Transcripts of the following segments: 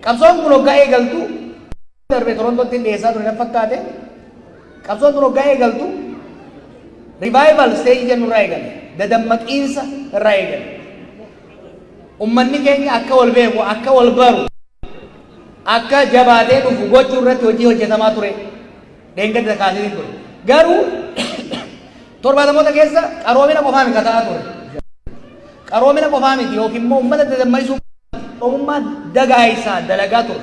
Qabsoon kun hoggaa eegaltu darbe Torontootti dhiyeessaa ture na fakkaate. Qabsoon kun hoggaa eegaltu revival stage jennu irraa eegale. Dadammaqiinsa irraa eegale. Ummanni keenya akka wal beeku, akka wal baru, akka jabaatee dhufu gochuu irratti hojii hojjetamaa ture. Dheengadda kaasee ture. Garuu 70moota keessa qaroomina qofaa miti ta'aa ture. Qaroomina qofaa miti yookiin immoo uummata dadammaisuu Oromummaa dagaagsaa dalagaa ture.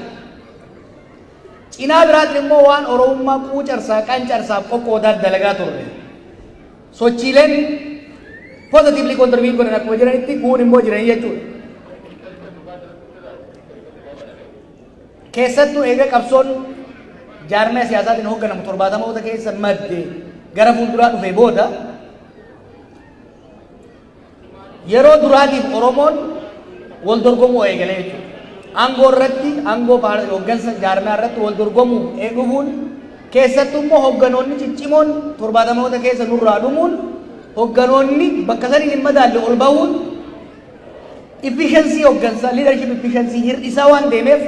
Cinaa biraatiin immoo waan Oromummaa quucarsaa qancarsaaf qoqqoodaa dalagaa turre. Sochiileen positively contribute godhan akkuma jiranitti kuun immoo jiranii jechuudha. Keessattuu eega qabsoon jaarmaya siyaasaatiin hoogganamu 70moota keessa madde gara fuulduraa dhufe booda yeroo duraatiif Oromoon wal dorgomuu eegalee jechuudha. Aangoo irratti, aangoo hooggansa jaarmiyaa irratti wal dorgomuu dhufuun, keessattuu immoo hoogganoonni ciccimoon 70moota keessa nurraa dhumuun, hoogganoonni bakka saniin hin madaalle ol bahuun efficiency hooggansaa, leadership efficiency hir'isaa waan deemeef,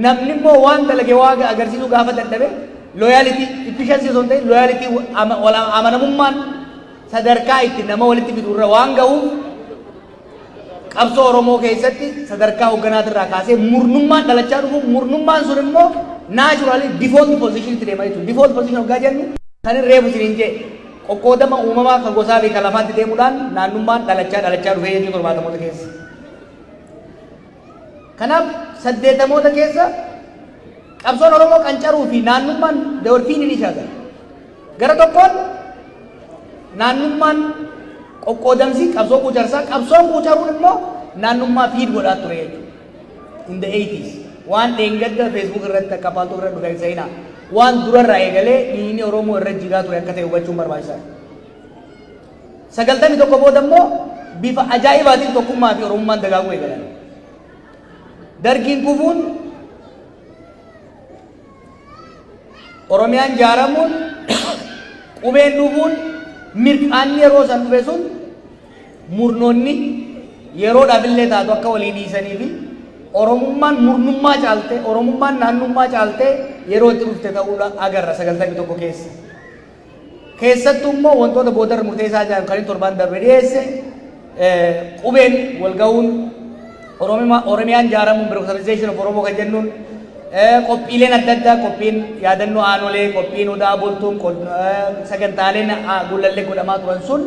namni immoo waan dalage waa agarsiisuu gaafa dadhabe, loyalty efficiency osoo hin ta'in loyalty, amanamummaan sadarkaa itti nama walitti fidu irra waan gahuuf, qabsoo Oromoo keessatti sadarkaa hoogganaatirraa kaasee murnummaan dhalachaa dhufu, murnummaan sun immoo naturally default position itti deema jechuudha. Default position hoggaa jennu kan hin reefu isiniin jee qoqqoodama uumamaa kan gosaa fi kan lafaatti deemuudhaan naannummaan dhalachaa dhalachaa dhufee jechuudha 70moota keessa. Kanaaf 80moota keessa qabsoon Oromoo qancaruu fi naannummaan they were feeding each other. Gara tokkoon naannummaan qoqqoodamsi qabsoo quucarsaa, qabsoon quucaruun immoo naannummaa feed godhaa ture jechuudha. In the 80s waan dheengadda Facebook irratti akka paaltuu irra dhufe seenaa waan durarraa eegalee dhiigni Oromoo irra jigaa ture akka ta'e hubachuun barbaachisaadha. 91 booda immoo bifa ajaa'ibaatiin tokkummaa fi Oromummaan dagaaguu eegalan. Dargiin kufuun, Oromiyaan jaaramuun, qubeen dhufuun, mirqaanni yeroo san dhufe sun murnoonni yeroodhaaf illee taatu akka walii dhiisanii fi Oromummaan murnummaa caalte, Oromummaan naannummaa caalte yeroo itti dhufte ta'uudha agarra 91 keessa. Keessattuu immoo wantoota boodarra murteessaa jiran kan inni torbaan darbe dhiyeesse, qubeen wal ga'uun, Oromiyaan jaaramuun, bureaucratization of Oromoo kan jennuun, qophiileen adda addaa, qophiin yaadannoo aanolee, qophiin odaa bultuun, sagantaaleen gullallee godhamaa turan sun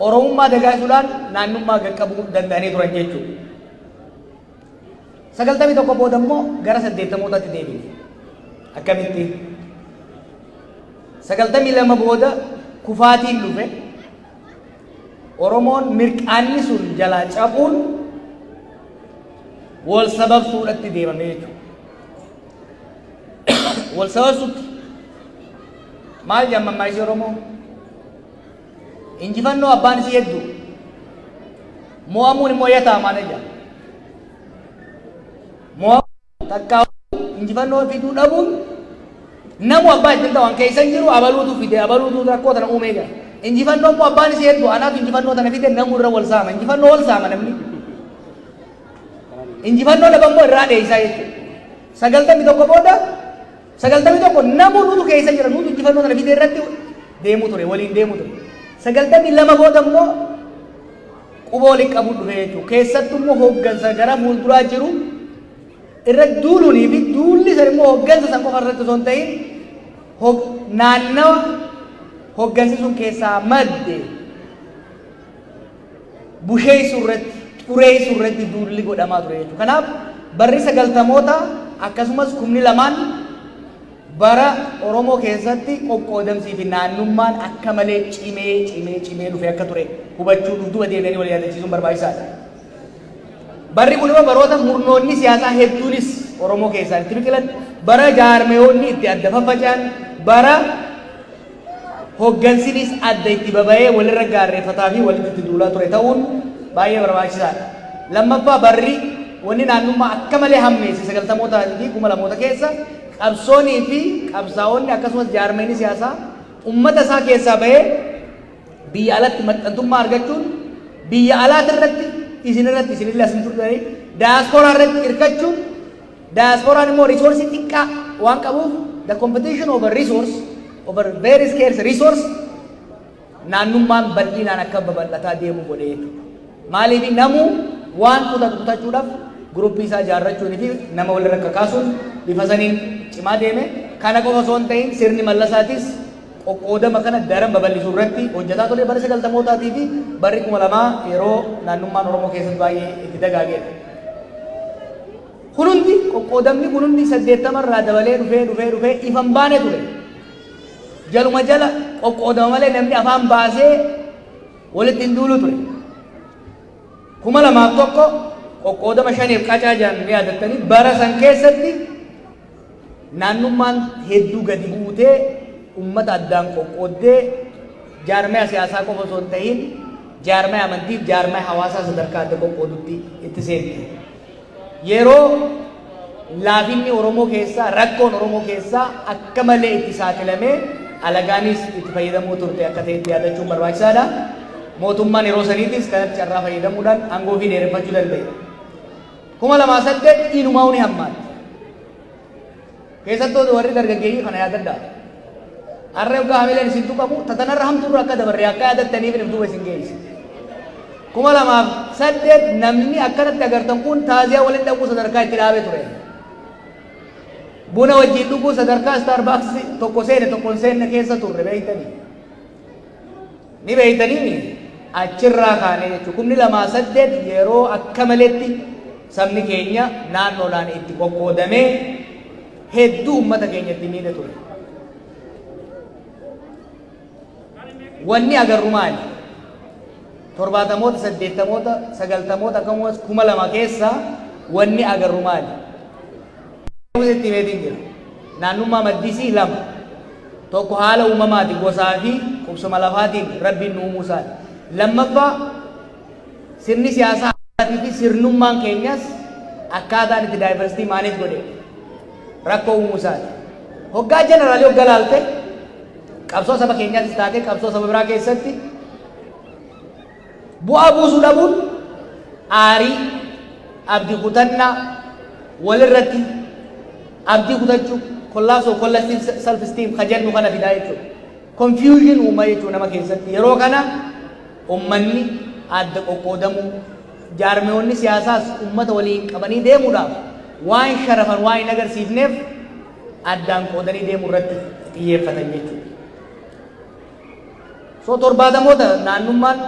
Oromummaa dagaagsuudhaan naannummaa qaqqabuu danda'anii turan jechuudha. 91 booda immoo gara 80mootaatti deebine. Akkamitti? 92 booda kufaatiin dhufe. Oromoon mirqaanni sun jalaa cabuun wal sababsuudhatti deemame jechuudha. Wal sababsuutti maal jedhan mammaaksi Oromoo? Injifannoo abbaan isii hedduu. Mo'amuun immoo yataamaan jedha. Mo'amuun takkaa injifannoo fiduu dhabuun namu abbaa ittiin ta'an keessa hin jiru, abaluutu fide, abaluutu rakkoo tana uumee jira. Injifannoo immoo abbaan isii hedduu, anaatu injifannoo tana fide, namu irra wal saama. Injifannoo wal saama namni. Injifannoo dhaba immoo irraa dheessaa jechuudha. 91 booda, 91 namu nutu keessa jira, nutu injifannoo tana fide irratti deemuu ture, waliin deemuu ture. 92 booda immoo quba waliin qabuun dhufe jechuudha. Keessattuu immoo hooggansa gara fuulduraa jiru irra duuluunii fi duulli san immoo hooggansa san qofa irratti osoo hin ta'in naannawa hooggansi sun keessaa madde busheessuu irratti, xureessuu irratti duulli godhamaa ture jechuudha. Kanaaf barri 90moota akkasumas 2000n bara Oromoo keessatti qoqqoodamsii fi naannummaan akka malee cimee cimee cimee dhufe akka ture hubachuu, duuba deebi'anii wal yaadachiisuun barbaachisaadha. Barri kun immoo baroota murnoonni siyaasaa hedduunis Oromoo keessaa itti biqilan, bara jaarmeyoonni itti adda faffaca'an, bara hooggansinis adda itti baba'ee walirra gaarreeffataa fi walitti itti duulaa ture ta'uun baay'ee barbaachisaadha. Lammaffaa, barri wanni naannummaa akka malee hammeesse 90mootaa fi 2000moota keessa qabsoonii fi qabsaa'onni akkasumas jaarmeenii siyaasaa ummata isaa keessaa bahee biyya alatti maxxantummaa argachuun, biyya alaati irratti isin irratti isinillee asin turtanii daayaspooraa irratti hirkachuun Diasporaan immoo resource xiqqaa waan qabuuf, the competition over resource, over very scarce resource, naannummaan bal'inaan akka babal'ataa deemu godhe jechuudha. Maaliif? Namuu waan kutatu kutachuudhaaf guruppii isaa ijaarrachuunii fi nama walirra kakaasuun bifa saniin cimaa deeme. Kana qofa osoo hin ta'in, sirni Mallasaatis qoqqoodama kana daran babal'isuu irratti hojjetaa ture. Bara 90mootaatii fi barri 2000 yeroo naannummaan Oromoo keessatti baay'ee itti dagaageedha. Kun hundi, qoqqoodamni kun hundi 80 irraa dabalee dhufee dhufee dhufee ifan baane ture. Jaluma jala qoqqoodama malee namni afaan baasee walitti hin duulu ture. 2001 qoqqoodama shaniif qacaa jedhan ni yaadattanii. Bara san keessatti naannummaan hedduu gadi buutee ummata addaan qoqqooddee, jaarmaya siyaasaa qofa osoo hin ta'in jaarmaya amantiif jaarmaya hawaasaa sadarkaa adda qoqqoodutti itti seente. Yeroo laafinni Oromoo keessaa, rakkoon Oromoo keessaa akka malee itti saaxilamee alagaanis itti fayyadamuu turte akka ta'etti yaadachuun barbaachisaadha. Mootummaan yeroo saniitis kanatti carraa fayyadamuudhaan aangoo fi dheereffachuu danda'e. 2008 inumaa ni hammaatti. Keessattuu warri dargaggeeyyii kana yaadadhaa. Har'a yoggaa hamileen isin tuqamu tatanarra hamtuurra akka dabarre akka yaadattaniif if duuba isin geesse. 2008 namni akkanatti agartan kun taaziyaa waliin dhaquu sadarkaa itti dhaabee ture. Buna wajjin dhuguu sadarkaa Starbucks tokko seene tokko hin seenne keessa turre, beeytanii. Ni beeytanii, achirraa kaanee jechuudha. 2008 yeroo akka maletti sabni keenya naannoodhaan itti qoqqoodamee hedduu uummata keenya itti miidhe ture. Wanni agarru maali? 70moota, 80moota, 90moota, akkasumas 2000 keessa wanni agarru maali? Itti himeetiin jira. Naannummaa maddisii lama. Tokko haala uumamaati, gosaa fi qubsuma lafaatiin Rabbiin nu uumuu isaati. Lammaffaa, sirni siyaasaa fi sirnummaan keenyas akkaataan itti diversity manage godhe rakkoo uumuu isaati. Hoggaa generally hoggaa laalte, qabsoo saba keenyaatis taate qabsoo saba biraa keessatti bu'aa buusuu dhabuun aarii, abdii kutannaa, walirratti abdii kutachuu, collapse of collective self esteem ka jennu kana fidaa jechuudha. Confusion uumaa jechuudha nama keessatti. Yeroo kana ummanni adda qoqqoodamuu, jaarmeewwanni siyaasaas ummata waliin qabanii deemuudhaaf waan sharafan waan hin agarsiifneef addaan qoodanii deemuu irratti xiyyeeffatan jechuudha. So 70moota naannummaan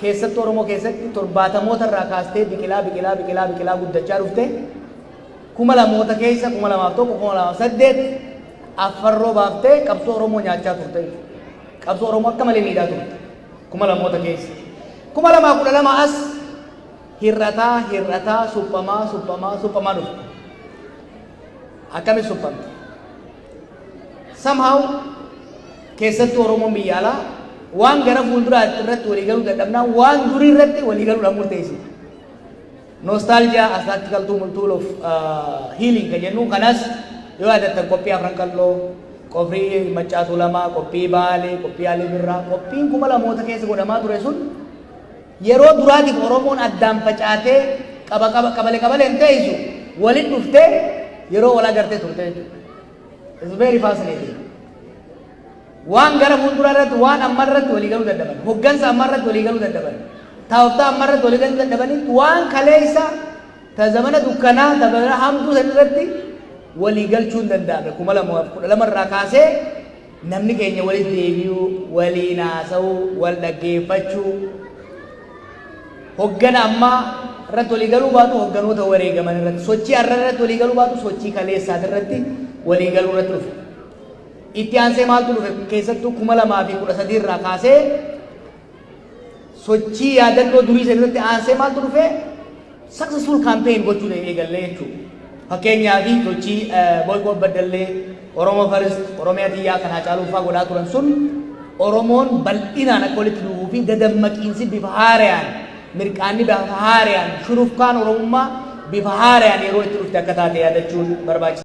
keessatti Oromoo keessatti 70moota irraa kaastee biqilaa biqilaa biqilaa biqilaa guddachaa dhufte. 2000moota keessa, 2001, 2008 affarroo baaftee qabsoo Oromoo nyaachaa turte. Qabsoo Oromoo akka malee miidhaa turte 2000moota keessa. 2012 as hir'ataa hir'ataa, suphamaa suphamaa suphamaa dhufte. Akkamitti suphamte? Somehow keessattuu Oromoon biyya alaa waan gara fuulduraatti irratti waliigaluu dadhabnaan waan durii irratti waliigaluudhaan murteessite. Nostalgia as tactical tool of healing kan jennu kanas yoo yaadattan, qophii Afran Qalloo, qophii Maccaatu Lamaa, qophii Baalee, qophii Alii Birraa, qophiin 2000moota keessa godhamaa ture sun yeroo duraatiif Oromoon addaan facaatee qaba qaba qabale qabaleen teessu waliin dhuftee yeroo wal agartee turte jechuudha. It's very fascinating. Waan gara fuulduraa irratti, waan amma irratti walii galuu dadhaban, hoggansa amma irratti walii galuu dadhaban, taa'uftaa amma irratti walii galuu dadhabanitti, waan kaleessa ta zamana dukkanaa, ta zamana hamtuu san irratti walii galchuu hin danda'ame. 2012 irraa kaasee namni keenya walitti deebi'uu, waliin haasa'uu, wal dhaggeeffachuu, hoggana ammaa irratti walii galuu baatu hogganoota wareegaman irratti, sochii har'a irratti walii galuu baatu sochii kaleessaati irratti walii galuu irratti dhufe. Itti aansee maaltu dhufe? Keessattuu 2013 irraa kaasee sochii yaadannoo durii san irratti aansee maaltu dhufe? Successful campaign gochuu eegallee jechuudha. Fakkeenyaaf sochii boycott Baddallee, Oromo First, Oromiyaa Xiyyaa kan Haacaaluu fa'aa godhaa turan sun Oromoon bal'inaan akka walitti dhufuu fi dadammaqiinsi bifa haarayaan, mirqaanni bifa haarayaan, shurufkaan Oromummaa bifa haarayaan yeroo itti dhufte akka taate yaadachuun barbaachisaadha.